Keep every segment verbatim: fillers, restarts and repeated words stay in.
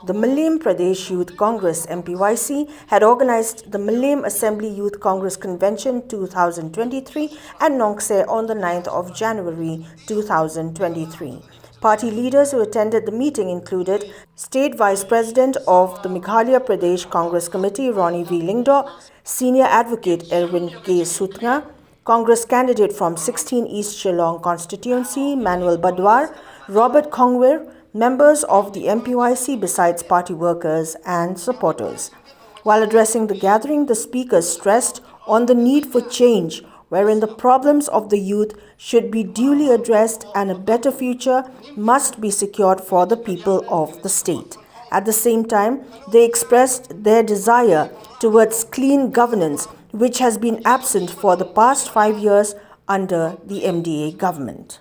The Mylliem Pradesh Youth Congress, M P Y C, had organized the Mylliem Assembly Youth Congress Convention two thousand twenty-three at Nongkseh on the ninth of January two thousand twenty-three. Party leaders who attended the meeting included State Vice President of the Meghalaya Pradesh Congress Committee, Ronnie V Lyngdoh, Senior Advocate Erwin K Sutnga, Congress candidate from sixteen East Shillong constituency, Manuel Badwar, Robert Khongwir, members of the M P Y C, besides party workers and supporters. While addressing the gathering, the speakers stressed on the need for change, wherein the problems of the youth should be duly addressed and a better future must be secured for the people of the state. At the same time, they expressed their desire towards clean governance, which has been absent for the past five years under the M D A government.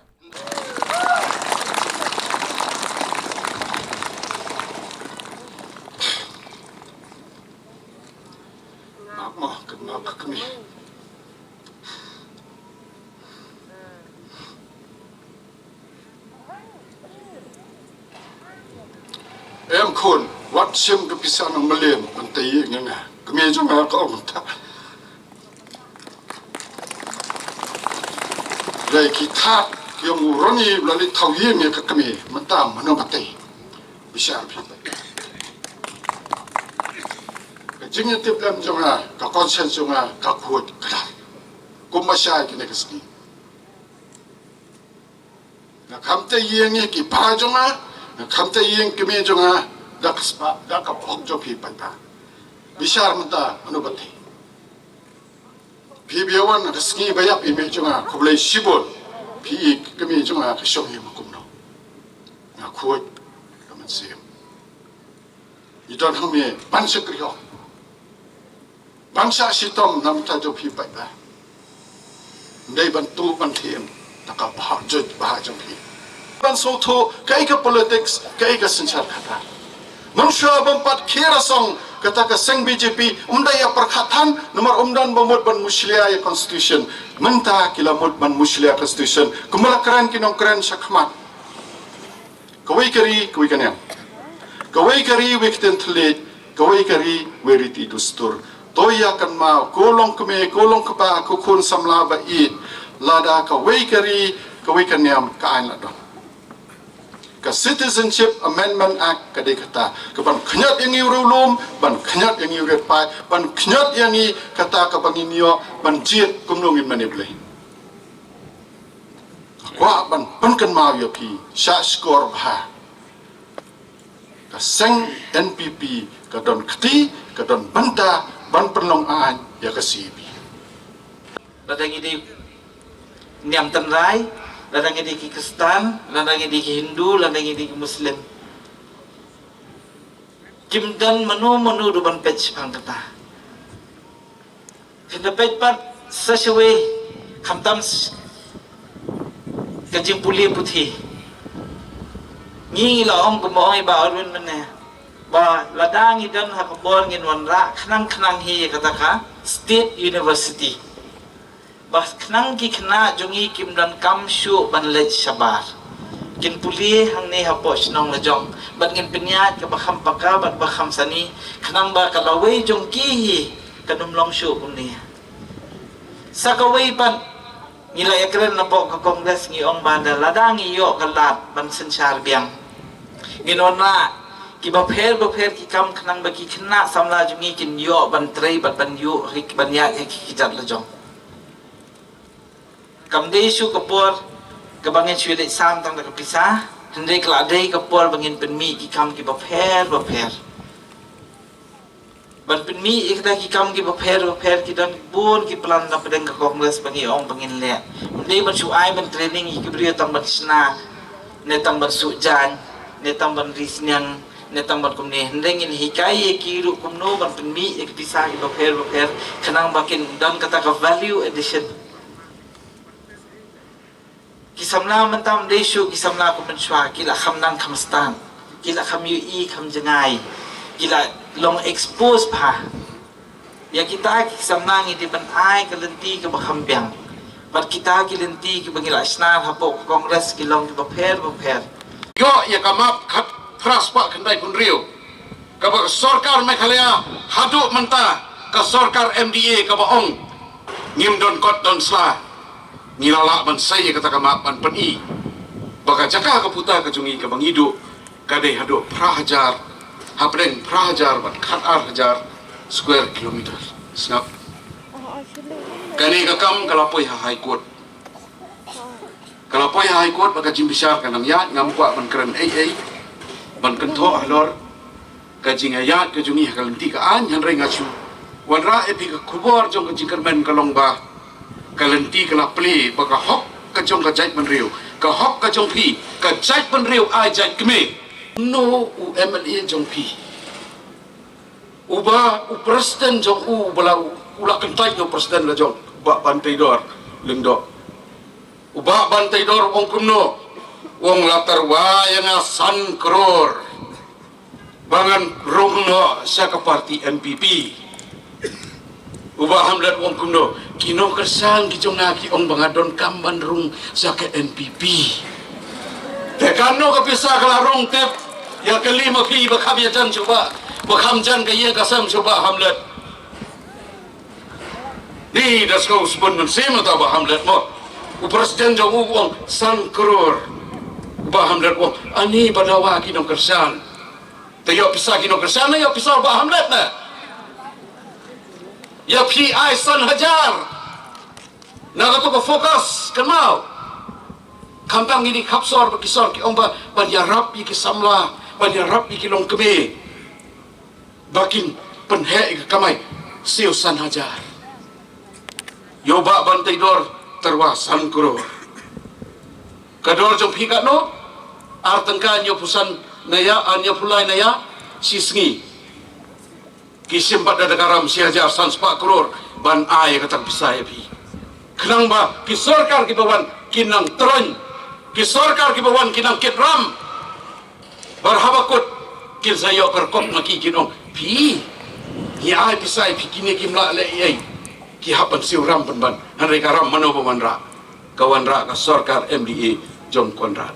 Em khun, wat shim ka pisa na Mylliem ban tei ïa nga. Kmie jong nga ka ong kumta. Dei ki thad ki ong u Ronnie u la leit thaw ïing ïa ka kmie, mynta mano ba tei. Bishar phi. Ka jingïatiplem jong nga, ka conscience jong nga ka khuid ka dar. Kumba shai kine ka sngi. Nga kham tei ïing ïa ki para jong nga, nga kham tei ïing kmie jong nga, da ka spah, da ka bhok jong phi paidbah. Bishar mynta mano ba tei. Phi bia wan ha ka sngi ba ïap i mei jong nga, khublei shibun. Phi i kmie jong nga ka shong ïa ma kumno. Nga khuid ka mynsiem. I don hangne ban shakri hok. Ban shah shitom na bynta jong phi paidbah. Ym dei ban tuh ban thiem da ka bhah juh bhah jong phi. Ban sngewthuh kaei ka politics, kaei ka synshar khadar. Mynshuwa bym pat khie rasong kata ka seng B J P, ym dei ïa pyrkhat than, namar ym don ba mut ban mushlia ïa constitution. Mynta ki la mut ban mushlia constitution. Kumba la kren ki nongkren shakhmat. Kawei ka ri, kawei ka niam. Kawei ka ri, wei ka ktien thylliej, kawei ka ri, wei riti dustur. To ïa kynmaw, ko long kmie, ko long kpa, ko khun samla ba ïeit. Lada kawei ka ri, kawei ka niam, ka aiñ la don. Ka Citizenship Amendment Act ka dei kata, ka ban khñiot ïa ngi u riewlum, ban khñiot ïa ngi u riewpaid, ban khñiot ïa ngi kata kaba ngin ïoh ban jied kumno ngin mane Blei. Nga kwah ban pynkynmaw ïa phi, shah shkor bha. Ka seng N P P ka don kti, ka don bynta ban pynlong aiñ ïa ka C A B. Lada ngi dei niam tynrai, lada ngi dei ki Khristan, lada ngi dei ki Hindu, lada ngi dei ki Muslim. Kim don mano mano ruh ban peit shaphang kata. Kynda peit pat sa shawei khamtam s-, ka jingpule puthi. Ngi ngi la ong kumba ong i Bah Erwin mynne ba lada ngi don ha ka bor ngin wanrah khnang khnang hi ïa kata ka State University. Ba khnang ki khynnah jong ngi kim donkam shuh ban leit shabar. Kin pule hangne hapoh shnong la jong. Bad ngin pynïaid kaba kham paka bad ba kham sani. Khnang ba ka lawei jong ki hi kan ym long shuh kumne. Sa kawei pat ngi la ïakren napoh ka Congress ngi ong ba da lada ngi ïoh ka lad ban synshar biang. Ngin wanrah kiba pher ba pher ki kam khnang ba ki khynnah samla jong ngi kin ïoh ban trei bad ban ïoh rik ban ïaid ha ki kjat la jong. Kam dei shuh ka por kaba ngin shu leit sam tang da ka pisa, hynrei ka la dei ka por ba ngin pynmih ki kam kiba pher ba pher. Ban pynmih ïa kita ki kam kiba pher ba pher ki don bun ki plan na pdeng ka Congress ba ngi ong ba ngin leh. Ym dei ban shu ai ban training ïa ki briew tang ban shna, ne tang ban suh jaiñ, ne tang ban ri sniang, ne tang ban kumne. Hynrei ngin hikai ïa ki ruh kumno ban pynmih ïa ki pisa kiba pher ba pher khnang ba kin don kata ka value addition. Ki samla mynta ym dei shuh ki samla kum mynshuwa, ki la kham nang kham stad, ki la kham ïohi kham jngai, ki la long expose bha. Ïa kita ki samla ngi dei ban ai ka lynti kaba kham biang. Bad kita ki lynti kiba ngi la shna hapoh ka Congress ki long kiba pher ba pher. Ïoh ïa ka map khatphra spah khyndai phew hynriew. Kaba ka sorkar Meghalaya haduh mynta, ka sorkar M D A kaba ong ngim don kot don sla, ngi la lah ban sei ïa kata ka map ban pyni ba ka jaka ka puta ka jong ngi kaba ngi duh ka dei haduh phra hajar, hapdeng phra hajar bad khat ar hajar square kilometer. Sngap. Kane ka kam ka la poi ha High Court. Ka la poi ha High Court bad ka jingbishar ka nang ïaid, ngam kwah ban kren ei ei ban kynthoh halor ka jingïaid ka jong ngi ha ka lynti ka aiñ, hynrei nga shu wanrah ïa phi ka khubor jong ka jingkyrmen ka long ba ka lynti ka la plie ba ka hok ka jong ka jaitbynriew, ka hok ka jong phi ka jaitbynriew ai jait kmie. No u M L A jong phi uba u president jong u, uba la u, u la kyntait ïa u president la jong, Bah Banteidor Lyngdoh. U Bah Banteidor u ong kumno? U ong la tyrwa ïa nga san klur ba ngan rung noh sha ka party N P P. U Bah Hamlet u ong kumno? Ki nongkyrshan ki jong nga ki ong ba nga donkam ban rung sha ka N P P. Te kano ka pisa ka la rung tip? Ïa kylli ma phi ba kham ïajan shuh ba, ba kham jan ka ïing ka sem shuh Bah Hamlet. Ni da sngewsbun mynsiem ïa uta Bah Hamlet mo. U president jong u u ong san klur. U Bah Hamlet u ong ani ba dawa ki nongkyrshan. Te ïoh pisa ki nongkyrshan ne ïoh pisa u Bah Hamlet ne? Ïa phi ai san hajar. Na kato ka focus kynmaw. Khamtam ngi dei khap sor ba ki sor ki ong ba ban ïarap ïa ki samla, ban ïarap ïa ki longkmie ba kin pynheh ïa ka kamai. Siew san hajar. Ïa u Bah Banteidor tyrwa san klur. Ka dor jong phi katno? Ar tyngka hynñiewphew san na ïa, hynñiewphew lai na ïa shi sngi. Ki shim pat da ka ram shi hajar san spah klur ban ai kata ka pisa ïa phi. Khnang ba ki sorkar kiba wan kin nang troiñ, ki sorkar kiba wan kin nang kit ram. Bad haba kut kin sa ïoh kyrkop ma ki, kin ong phi, ngi ai pisa ïa phi, kine kim lah leh ei ei, ki hap ban siew ram pynban. Hynrei ka ram mano ba wanrah? Ka wanrah ka sorkar M D A jong Conrad.